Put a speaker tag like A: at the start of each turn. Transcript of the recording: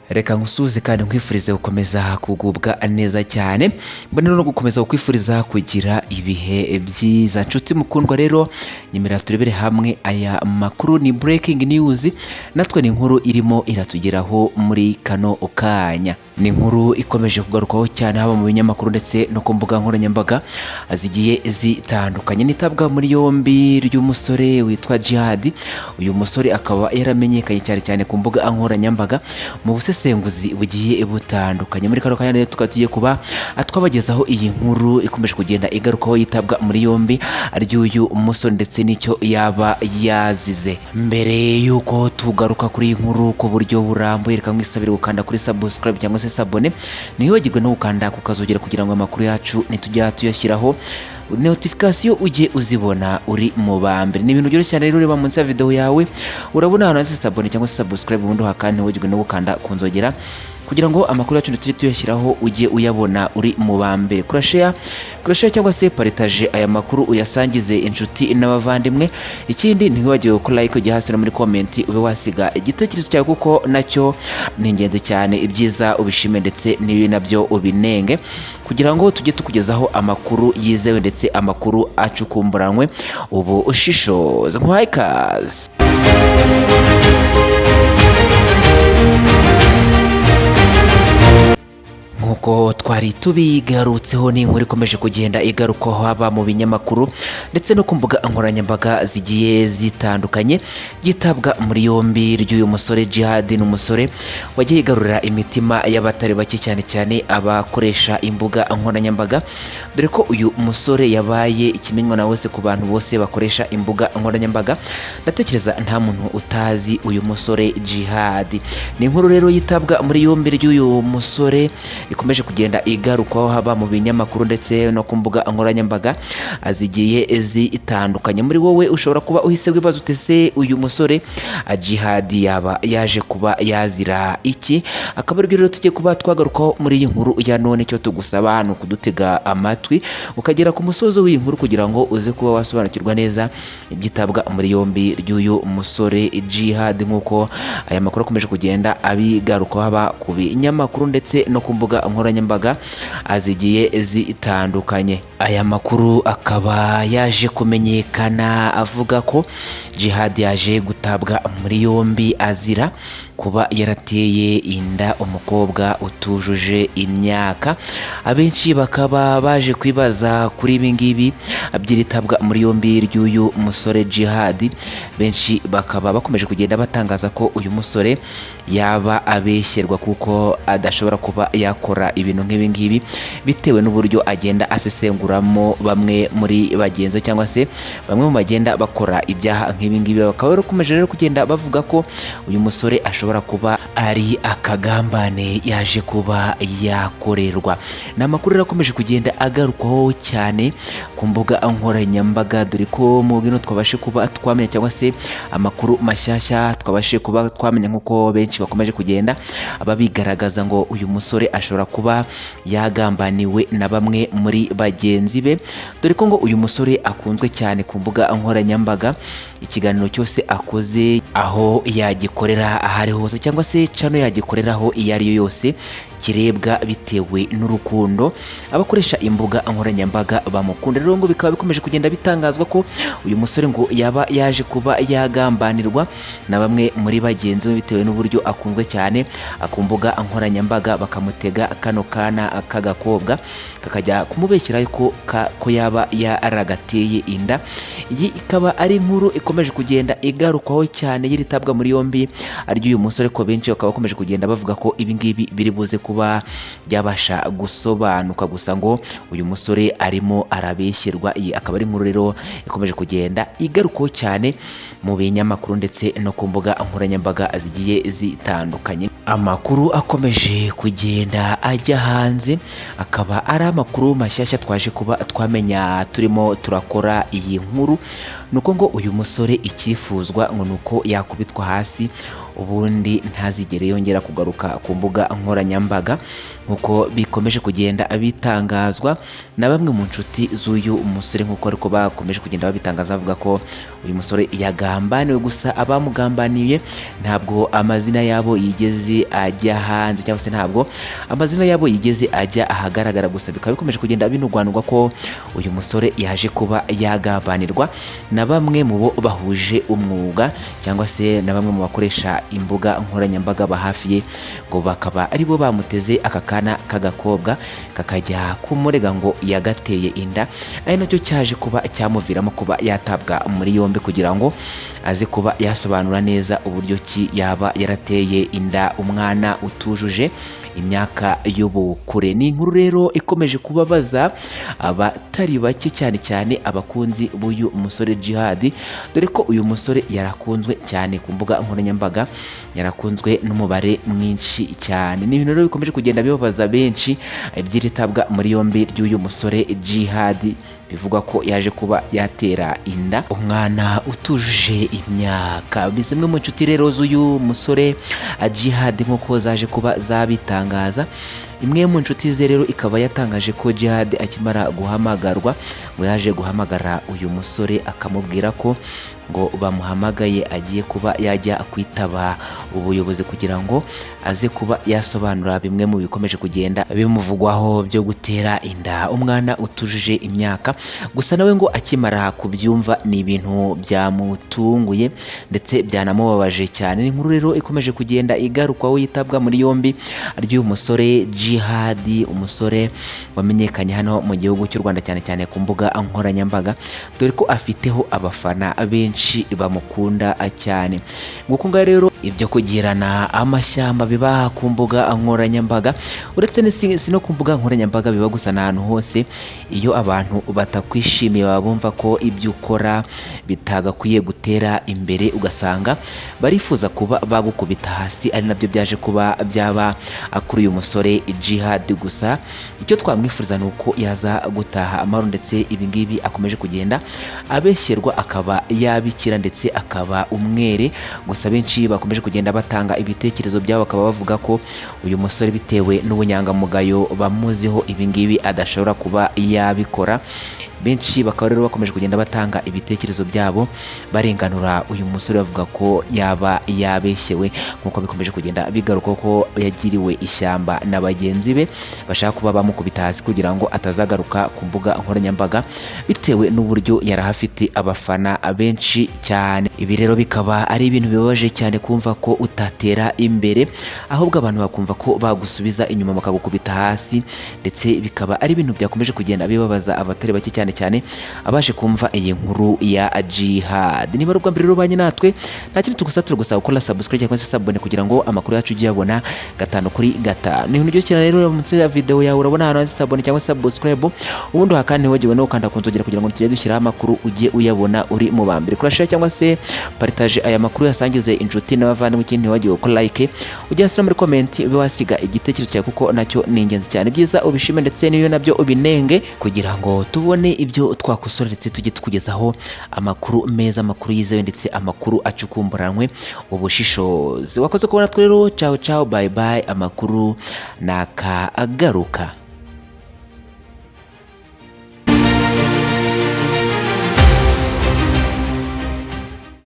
A: Reka nkusuhuze kandi nkwifurize gukomeza kugubwa neza cyane, mbone no gukomeza kukwifuriza kugira ibihe byiza. Nshuti mukundwa rero, nyemerera turebere hamwe aya makuru. Ni breaking news, natwe ni inkuru irimo iratugeraho muri kano kanya. Ni inkuru ikomeje kugarukwaho cyane haba mu binyamakuru ndetse no ku mbuga nkoranyambaga zigiye zitandukanye. Nitabwa muri yombi ry'umusore witwa Djihad. Uyu musore akaba yaramenyekanye cyane cyane ku mbuga nkoranyambaga mu busesenguzi bugiye butandukanye. Muri kano kanya rero tukaba tugiye kuba twabagezaho iyi nkuru ikomeje kugenda igarukaho, yitabwa muri yombi ry'uyu musore ndetse n'icyo yaba yazize. Mbere y'uko tugaruka kuri iyi nkuru ku buryo burambuye, reka mwisabire gukanda kuri subscribe cyangwa se s'abonner, ntiwibagirwe no gukanda ku kazogera kugira ngo amakuru yacu nitujya tuyashyiraho notification ujye uzibona uri mu ba mbere. Ni ibintu byoroshye cyane rero. Ureba munsi ya video yawe, urabona ahantu handitse s'abonner cyangwa se subscribe, ubundi uhakande, ntiwibagirwe no gukanda ku nzogera kugira ngo amakuru yacu tujye tuyashyiraho ujye uyabona uri mu ba mbere. Kura share, kura share cyangwa se partage aya makuru, uyasangize inshuti n'abavandimwe. Ikindi, ntiwibagirwe gukora like, ujye hasi no muri comment ube wasiga igitekerezo cyawe, kuko nacyo ni ingenzi cyane. Ibyiza ubishime ndetse n'ibi nabyo ubinenge, kugira ngo tujye tukugezaho amakuru yizewe ndetse amakuru acukumburanywe ubu ushishoza. Nkuhaye ikaze. Nk'uko twari tubigarutseho, ni inkuru ikomeje kugenda igarukwaho haba mu binyamakuru ndetse no ku mbuga nkoranyambaga zigiye zitandukanye, ryitabwa muri yombi ry'uyu musore Djihad. Ni umusore wagiye yigarurira imitima y'abatari bake, cyane cyane abakoresha imbuga nkoranyambaga, dore ko uyu musore yabaye ikimenywa na wese ku bantu bose bakoresha imbuga nkoranyambaga. Ndatekereza nta muntu utazi uyu musore Djihad. Ni inkuru rero yitabwa muri yombi ry'uyu musore ikomeje kugenda igarukwaho haba mu binyamakuru ndetse no ku mbuga nkoranyambaga zigiye zitandukanye. Muri wowe ushobora kuba uhise wibaza uti: "Se uyu musore Djihad yaba yaje kuba yazira iki?" Akaba aribyo rero tugiye kuba twagarukaho muri iyi nkuru ya none. Icyo tugusaba ni ukudutega amatwi ukagera ku musozo w'iyi nkuru kugira ngo uze kuba wasobanukirwa neza ibyitabwa muri yombi ry'uyu musore Djihad, nk'uko aya makuru akomeje kugenda abigarukaho haba ku binyamakuru ndetse no ku mbuga nkoranyambaga zigiye zitandukanye. Aya makuru akaba yaje kumenyekana avuga ko Djihad yaje gutabwa muri yombi azira kuba yarateye inda umukobwa utujuje imyaka. Abenshi bakaba baje kwibaza kuri ibi ngibi by'iritabwa muri yombi ry'uyu musore Djihad. Benshi bakaba bakomeje kugenda batangaza ko uyu musore yaba abeshyerwa, kuko adashobora kuba yakora ibintu nk'ibi ngibi, bitewe n'uburyo agenda asesenguramo bamwe muri bagenzi be cyangwa se bamwe mu bagenda bakora ibyaha nk'ibi ngibi. Bakaba bakomeje rero kugenda bavuga ko uyu musore ashobora kuba ari akagambane yaje kuba yakorerwa. Ni amakuru rero akomeje kugenda agarukwaho cyane ku mbuga nkoranyambaga, dore ko mu bino twabashe kuba twamenya cyangwa se amakuru mashyashya twabashe kuba twamenya, nk'uko benshi bakomeje kugenda babigaragaza, ngo uyu musore ashobora kuba yagambaniwe na bamwe muri bagenzi be, dore ko ngo uyu musore akunzwe cyane ku mbuga nkoranyambaga. Ikiganiro cyose akoze, aho yagikorera aho ari hose cyangwa se channel yagikoreraho iyo ari yo yose, kirebwa bitewe n'urukundo abakoresha imbuga nkoranyambaga bamukunda. Rero ngo bikaba bikomeje kugenda bitangazwa ko uyu musore ngo yaba yaje kuba yagambanirwa na bamwe muri bagenzi be, bitewe n'uburyo akunzwe cyane ku mbuga nkoranyambaga, bakamutega kano kana k'agakobwa kakajya kumubeshyera ko yaba yaragateye inda. Iyi ikaba ari inkuru ikomeje kugenda igarukwaho cyane y'iritabwa muri yombi ry'uyu musore, ko benshi bakaba bakomeje kugenda bavuga ko ibi ngibi biri buze kuba byabasha gusobanuka, gusa ngo uyu musore arimo arabeshyerwa. Iyi akaba ari inkuru rero ikomeje kugenda igarukwaho cyane mu binyamakuru ndetse no ku mbuga nkoranyambaga zigiye zitandukanye. Amakuru akomeje kugenda ajya hanze akaba ari amakuru mashyashya twaje kuba twamenya turimo turakora iyi nkuru, nuko ngo uyu musore icyifuzwa ngo ni uko yakubitwa hasi, ubundi ntazigere yongera kugaruka ku mbuga nkoranyambaga, nk'uko bikomeje kugenda bitangazwa na bamwe mu nshuti z'uyu musore, nk'uko ariko bakomeje kugenda babitangaza bavuga ko uyu musore yagambaniwe. Gusa abamugambaniye ntabwo amazina yabo yigeze ajya hanze, cyangwa se ntabwo amazina yabo yigeze ajya ahagaragara. Gusa bikaba bikomeje kugenda binugwanugwa ko uyu musore yaje kuba yagambanirwa na bamwe mu bo bahuje umwuga, cyangwa se na bamwe mu bakoresha imbuga nkoranyambaga ba hafi ye, ngo bakaba aribo bamuteze aka kana k'agakobwa kakajya kumurega ngo yagateye inda, ari nacyo cyaje kuba cyamuviramo kuba yatabwa muri yombi kugira ngo aze kuba yasobanura neza uburyo ki yaba yarateye inda umwana utujuje imyaka y'ubukure. Ni inkuru rero ikomeje kubabaza abatari bake, cyane cyane abakunzi b'uyu musore Djihad, dore ko uyu musore yarakunzwe cyane ku mbuga nkoranyambaga, yarakunzwe n'umubare mwinshi cyane. Ni ibintu rero bikomeje kugenda bibabaza benshi iby'iritabwa muri yombi ry'uyu musore Djihad, bivugwa ko yaje kuba yatera inda umwana utujuje imyaka. Zimwe mu nshuti rero z'uyu musore Djihad nk'uko zaje kuba zabitangaza, imwe mu nshuti ze rero ikaba yatangaje ko Djihad akimara guhamagarwa ngo yaje guhamagara uyu musore akamubwira ko ngo bamuhamagaye agiye kuba yajya kwitaba ubuyobozi kugira ngo aze kuba yasobanura bimwe mu bikomeje kugenda bimuvugwaho byo gutera inda umwana utujuje imyaka. Gusa nawe ngo akimara kubyumva ni ibintu byamutunguye ndetse byanamubabaje cyane. Ni inkuru rero ikomeje kugenda igarukwaho yitabwa muri yombi ry'uyu musore Djihad, umusore wamenyekanye hano mu gihugu cy'u Rwanda cyane cyane ku mbuga nkoranyambaga, dore ko afiteho abafana benshi bamukunda cyane. Nguko ngaho rero ibyo kugirana amashyamba biba ku mbuga nkoranyambaga, uretse si no ku mbuga nkoranyambaga biba gusa n'ahantu hose, iyo abantu batakwishimiye baba bumva ko ibyo ukora bitagakwiye gutera imbere, ugasanga barifuza kuba bagukubita hasi, ari nabyo byaje kuba byaba kuri uyu musore Djihad. Gusa icyo twamwifuriza ni uko yaza gutaha amahoro, ndetse ibi ngibi akomeje kugenda abeshyerwa akaba yabikira ndetse akaba umwere. Gusa benshi bakomeje kugenda batanga ibitekerezo byabo, bakaba bavuga ko uyu musore bitewe n'ubunyangamugayo bamuziho ibi ngibi adashobora kuba yabikora. Benshi bakaba rero bakomeje kugenda batanga ibitekerezo byabo barenganura uyu musore, bavuga ko yaba yabeshyewe nk'uko bikomeje kugenda bigaruka ko yagiriwe ishyamba na bagenzi be bashaka kuba bamukubita hasi kugira ngo atazagaruka ku mbuga nkoranyambaga bitewe n'uburyo yari afite abafana benshi cyane. Ibi rero bikaba ari ibintu bibabaje cyane kumva ko utatera imbere, ahubwo abantu bakumva ko bagusubiza inyuma bakagukubita hasi, ndetse bikaba ari ibintu byakomeje kugenda bibabaza abatari bake cyane cyane abaje kumva iyi nkuru ya Djihad. Niba ari ubwa mbere rero ubanye natwe, nta kindi tugusaba, turagusaba gukora subscribe cyangwa se sabone kugira ngo amakuru yacu ujye uyabona 5 kuri 5. Ni ibintu byose cyane rero, munsi ya video yawe urabona ahantu handitse sabone cyangwa subscribe, ubundi hakandi ntiwibagirwe no gukanda ku nzogera kugira ngo tujye dushyiraho amakuru ujye uyabona uri mu ba mbere. Kora share cyangwa se partage aya makuru yasangize inshuti n'abavandimwe, ikindi ntiwibagirwe gukora like, ujye hasi no muri comment ube wasiga igitekerezo cyawe kuko nacyo ni ingenzi cyane. Byiza ubishime ndetse n'iyo nabyo ubinenge kugira ngo tubone ibyo twakosora ndetse tujye tukugezaho amakuru meza, amakuru yizewe ndetse amakuru acukumburanywe ubushishozi. Wakoze kubona twe rero, ciao ciao, bye bye, amakuru nakagaruka.